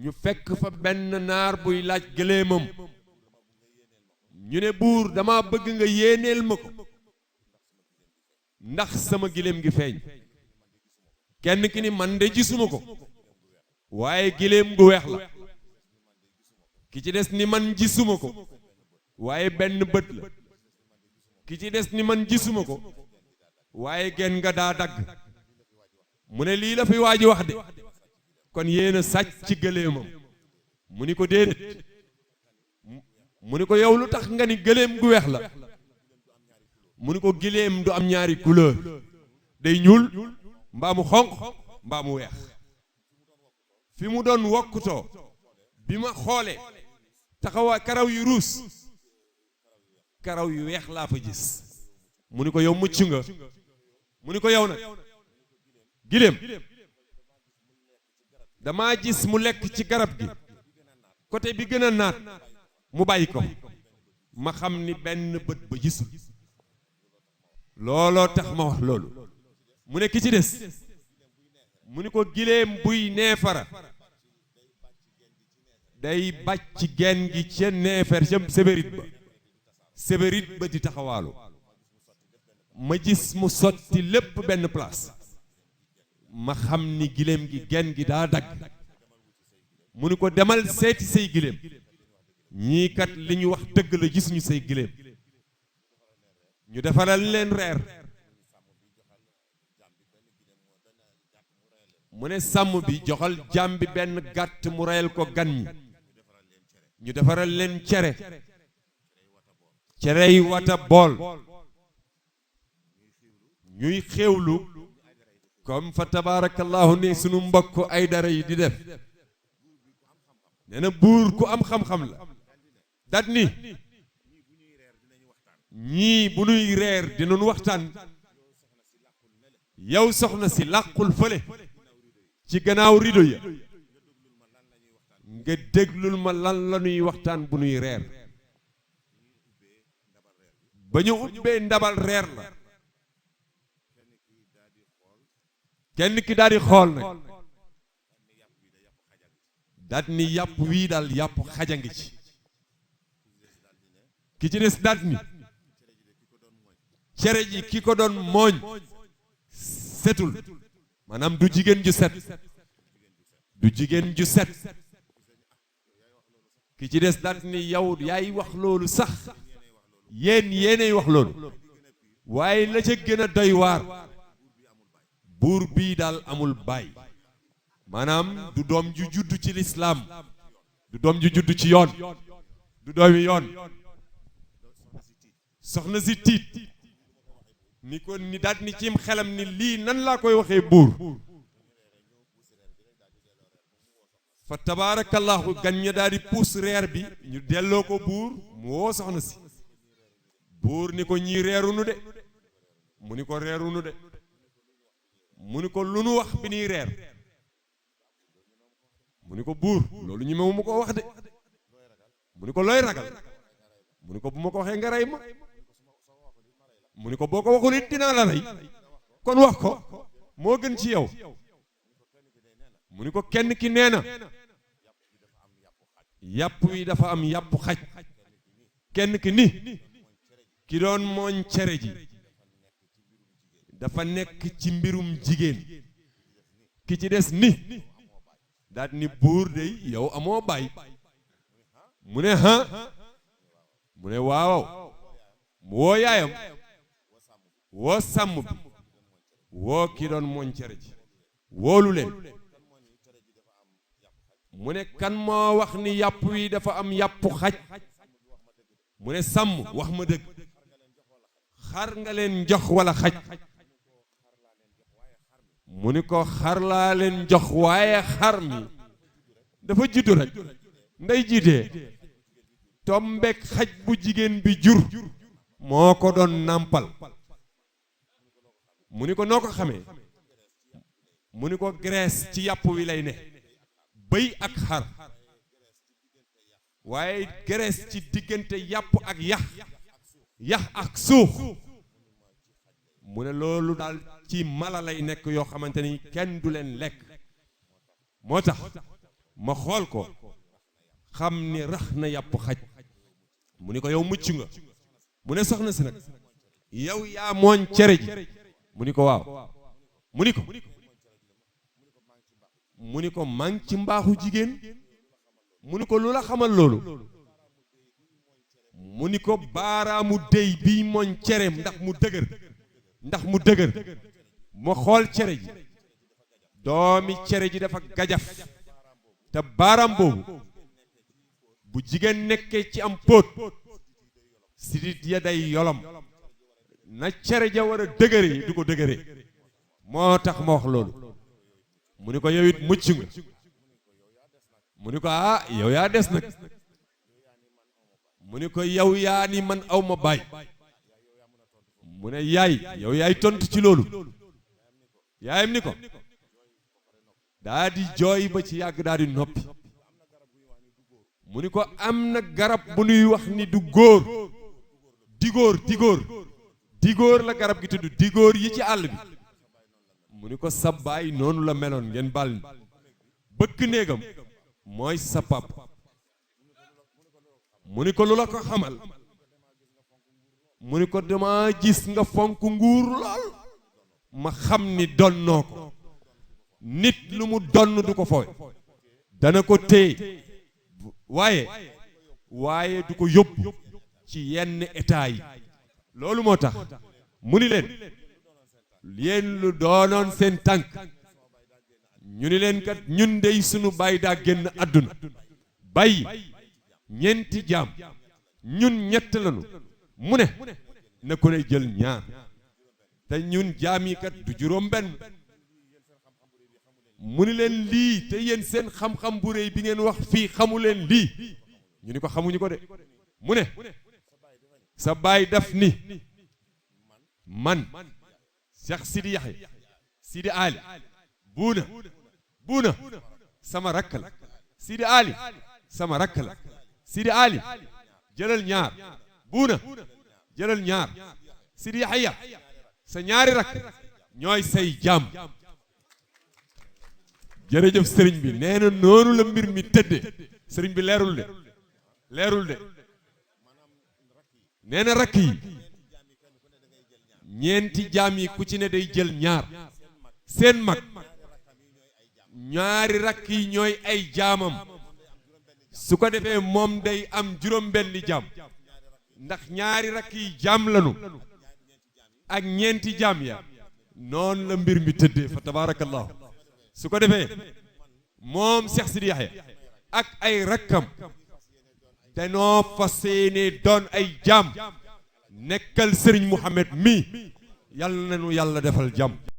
ñu fekk fa benn naar buy laaj gëléemam ñu ne buur dama bëgg nga yéeneel ma ko ndax sama gëléem gi feeñ kenn ki ni man de gisuma ko waaye gëléem gu weex la ki ci des ni man gisuma ko waaye benn bët la ki ci des ni man gisuma ko waaye genn nga daa dagg mu ne lii la fi waa ji wax de kon yéen a sàcc ci gëléemam mu ni ko déedéet mu ni ko yow lu tax nga ni gëléem gu weex la mu ni ko gëléem du am ñaari couleur day ñuul mbaa mu xonq mbaa mu weex fi mu doon wokkutoo bi ma xoolee taxawaa karaw yu ruus karaw yu weex laa fa gis mu ni ko yow mucc nga mu ni ko yow nag gëléem damaa gis mu lekk ci garab gi côté bi gën a naat mu bàyyi ko ma xam ni benn bët ba gisul looloo tax ma wax loolu mu ne ki ci des mu ni ko gëléem buy neefara day bàcc genn gi ca neefer ca sébérit ba di taxawaalu ma gis mu sotti lépp benn place ma xam ni gëléem gi genn gi daa dagg mu ni ko demal seeti say gëléem ñii kat li ñu wax dëgg la gisuñu say gëléem ñu defaral leen reer mu ne sàmm bi joxal jaam bi benn gàtt mu reyal ko gan ñi ñu defaral leen cerey wata bool ñuy xéewlu comme fa tabarakallahu ni sunu mbokk ay dara yi di def nee na buur ku am xam-xam la dat ni ñii bu nuy reer dinañ waxtaan yow soxna si làqul fële ci gannaaw rido ya nga déglul ma lan la ñuy waxtaan bu nuy reer ba ñu ubbee ndabal reer la kenn ki daal di xool nag daat ni yàpp wii daal yàpp xaja ngi ci ki ci des daat ni cere ji ki ko doon mooñ setul maanaam du jigéen ju set du jigéen ju set ki ci des daat ni yow yaay wax loolu sax yéenay wax loolu waaye la ca gën a doy waar buur bii daal amul baay maanaam du doom ju judd ci lislaam du doom ju judd ci yoon du doomi yoon soxna si tiit ni ko ni daat ni cim xelam ni lii nan laa koy waxee buur fa tabaarakallahu gan ña daal di puus reer bi ñu delloo ko buur mu woo soxna si buur ni ko ñii reerunu de mu ni ko reerunu de mu ni ko lu nu wax bi ñuy reer mu ni ko buur loolu ñi mu ko wax de mu ni ko looy ragal mu ni ko bu ma ko waxee nga rey ma mu ni ko boo ko waxul it dinaa la rey kon wax ko moo gën ci yow mu ni ko kenn ki nee na yàpp wi dafa am yàpp xaj kenn ki ni ki doon mooñ cere ji dafa nekk ci mbirum jigéen ki ci des ni daat ni buur dey yow amoo baay mu ne ha mu ne waaw mu woo yaayam woo sàmm bi woo ki doon mooñ cere ji woolu leen mu ne kan moo wax ni yàpp wi dafa am yàpp xaj mu ne sàmm wax ma dëgg xar nga leen jox wala xaj mu ni ko xar laa leen jox waaye xar mi dafa juddu rek nday jiitee tombek xaj bu jigéen bi jur moo ko doon nàmpal mu ni ko noo ko xamee mu ni ko graisse ci yàpp wi lay ne bëy ak xar waaye graisse ci diggante yàpp ak yax ak suux mu ne loolu daal ci mala lay nekk yoo xamante ni kenn du leen lekk moo tax ma xool ko xam ni rax na yàpp xaj mu ni ko yow mucc nga mu ne soxna si nag yow yaa mooñ cere ji mu ni ko waaw mu ni ko maa ngi ci mbaaxu jigéen mu ni ko lu la xamal loolu mu ni ko baaraamu déy bii mooñ cereem ndax mu dëgër ma xool cere ji doomi cere ji dafa gajaf te baaraam boobu bu jigéen nekkee ci am póot sidit ya day yolom na cere ja war a dëgëre du ko dëgëre moo tax ma wax loolu mu ni ko yow it mucc nga mu ni ko ah yow yaa des nag mu ni ko yow yaa ni man aw ma baay mu ne yow yaay tontu ci loolu yaayam ni ko daa di jooy ba ci yàgg daa di noppi mu ni ko am na garab bu nuy wax ni du góor digóor la garab gi tudd digóor yi ci àll bi mu ni ko sa baay noonu la meloon ngeen bal ni bëkk néegam mooy sa pap mu ni ko lu la ko xamal mu ni ko dama gis nga fonk nguur lool ma xam ni donnoo ko nit lu mu donn du ko fooy dana ko téye waaye du ko yóbbu ci yenn état yi loolu moo tax mu ni leen yéen lu doonoon seen tànk ñu ni leen kat ñun dey sunu baay daa génn àdduna bàyyi ñeenti jaam ñun ñett lañu mu ne na ko lay jël ñaar te ñun jaam yi kat du juróom benn mu ni leen lii te yéen seen xam-xam bu réy bi ngeen wax fii xamu leen lii ñu ni ko xamuñu ko de mu ne sa baay daf ni man Cheikh Sidy Yakhya Sidy Ali buuna sama rakk la Sidy Ali sama rakk la Sidy Ali jëlal ñaar buuna jëlal ñaar Sidy Yakhya sa ñaari rakk ñooy say jaam jërëjëf sëriñ bi nee na noonu la mbir mi tëdde sëriñ bi leerul de nee na rakk yi ñeenti jaam yi ku ci ne day jël ñaar seen mag ñaari rakk yi ñooy ay jaamam su ko defee moom day am juróom benni jaam ndax ñaari rakk yi jaam lanu ak ñeenti jaam ya noonu la mbir mi tëddee fa tabarakallahu su ko defee moom Cheikh Sidy Yakhya ak ay rakkam danoo fas yéene doon ay jaam nekkal Serigne Mouhamed mi yàlla nañu yàlla defal jàmm